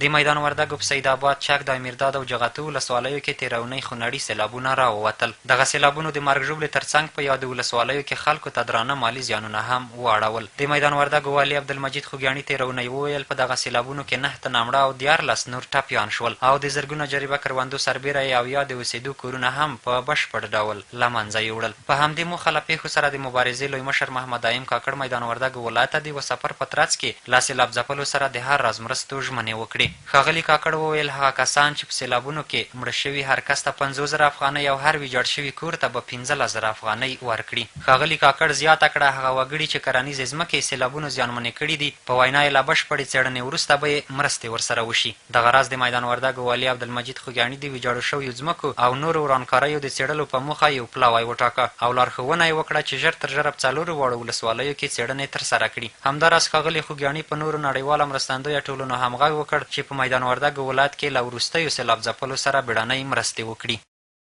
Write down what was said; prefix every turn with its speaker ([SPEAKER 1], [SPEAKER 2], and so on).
[SPEAKER 1] د میدان وردګو په سعید اباد، چک، دایمیرداد او جغتو ولسوالیو کې تېره اونۍ خونړي سېلابونه راووتل. دغه سېلابونو د مرګ ژوبلې ترڅنګ په یادو ولسوالیو کې خلکو ته درانه مالي زیانونه هم واړول. د میدان وردګو والي عبدالمجید خوږیاڼي تېره اونۍ وویل، په دغه سېلابونو کې نهه تنه مړه او 13 نور ټپیان شول او د زرګونه جریبه کروندو سربېره یې 70 د اوسېدو کورونه هم په بشپړ ډول له منځه یوړل. په همدې موخه له پېښو سره د مبارزې لوی مشر محمد دایم کاکړ میدان وردګو ولایت ته د یوه سفر په ترڅ کې له سېلاب ځپلو سره د هر راز مرستو ژمنې وکړې. ښاغلي کاکړ وویل، هغه کسان چې په سېلابونو کې مړه شوي هر کس ته 50 زره افغانۍ او هر ویجاړ شوي کور ته به 15 زره افغانۍ ورکړي. ښاغلي کاکړ زیاته کړه، هغه وګړي چې کرنیزې ځمکې یې سېلابونو زیانمنې کړې دي، په وینا یې له بشپړې څېړنې وروسته به یې مرستې ورسره وشي. دغه راز د میدان وردګو والي عبدالمجید خوږیاڼي د ویجاړو شویو ځمکو او نورو ورانکاریو د څېړلو په موخه یو پلاوی وټاکه او لارښوونه یې وکړه چې ژر تر ژره په څلورو واړو ولسوالیو کې څېړنې ترسره کړي. همداراز ښاغلي خوږیاڼي په نورو نړیواله مرستندویه ټولنو هم غږ وکړ چې په میدان وردګو ولایت کې له وروستیو سېلاب ځپلو سره بېړنۍ مرستې وکړي.